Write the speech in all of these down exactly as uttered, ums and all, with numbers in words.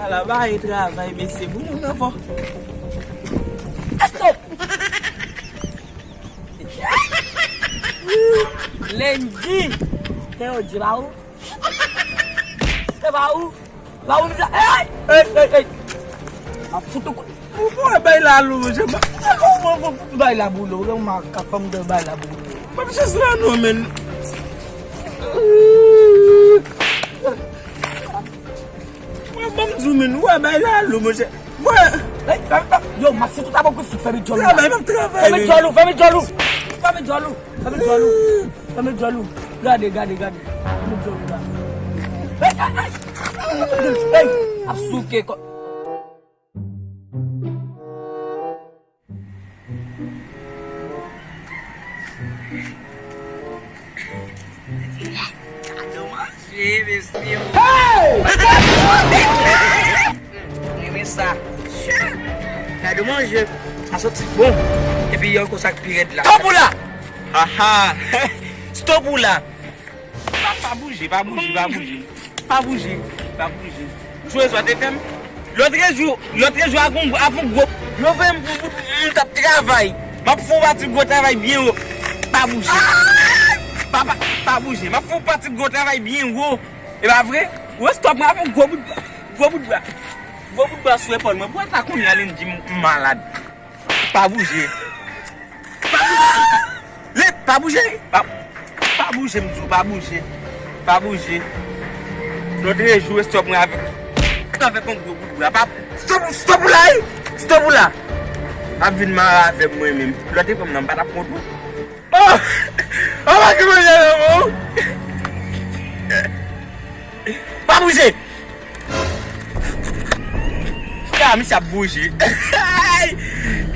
Ala bay travay, mesye, pou moun nan fò. Stop! Lendi! Te yo di ba ou? Te ba ou? Ba ou, misye? Ey! Ey, ey, ey! M ap fout ou kout. Ou pa bay la lou, monchè. Ou bay la boule, ou gen makak, fò m te bay la boule. M ap jis la non, men. Mwen, ban m di w, men, ou pa bay la lou, monchè. Mwen. Ey, fèmen, fèmen. Yo, m ap fout ou ta bon kou fout, fèmen djòl ou. Travay, m ap travay, men. Fèmen djòl ou, fèmen djòl ou. Fèmen djòl ou, fèmen djòl ou. Fèmen djòl ou. Gade, gade, gade. Fèmen djòl ou la. Ey, ey, ey. Ey, ap souke kò. Gade manje, mesye. Hey! Renmen sa. Gade manje. Sa soti bon. Epi yon konsa k pi rèd la. Stop ou la! Aha! Stop ou la! Pa, pa bouje, pa bouje, pa bouje. Pa bouje, pa bouje. Jwe sa te fè m. Lòtrejou, lòtrejou a gon, a fon gwo. Yo voye m pou, pou, pou m t ap travay. M ap fè yon pati gwo travay byen wo. Pa bouje. Pa, pa, pa bouje. M ap fè yon pati gwo travay byen wo. E pa vre? Wè stòp mwen a fon gwo bout, gwo bout bra. Gwo bout bra sou epòl mwen. Pou ata kounye a Lendi m malad. Pa bouje. Pa bouje. Li, pa bouje. Pa, pa bouje, m di w, pa bouje. Pa bouje. Lòtrejou, stòp mwen avèk, avèk yon gwo bout bra. Pa, stòp, stòp ou la, wi. Stòp ou la. Ap vin mare avè m mwen menm. Lòt te pran m nan, m pa t ap kont ou. Oh! Oh, pa gen manje nan men w. Pa bouje. Ya, misye ap bouje.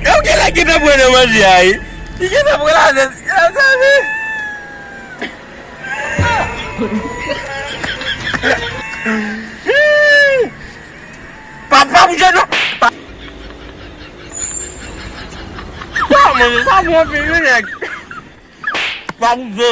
Yo, genlè gentan pran nan manje a, wi. Li gentan pran ladan. Pa, pa bouje, non. Pa, pa, manje, pa bon anpil, wi, nèg. Pa bouje.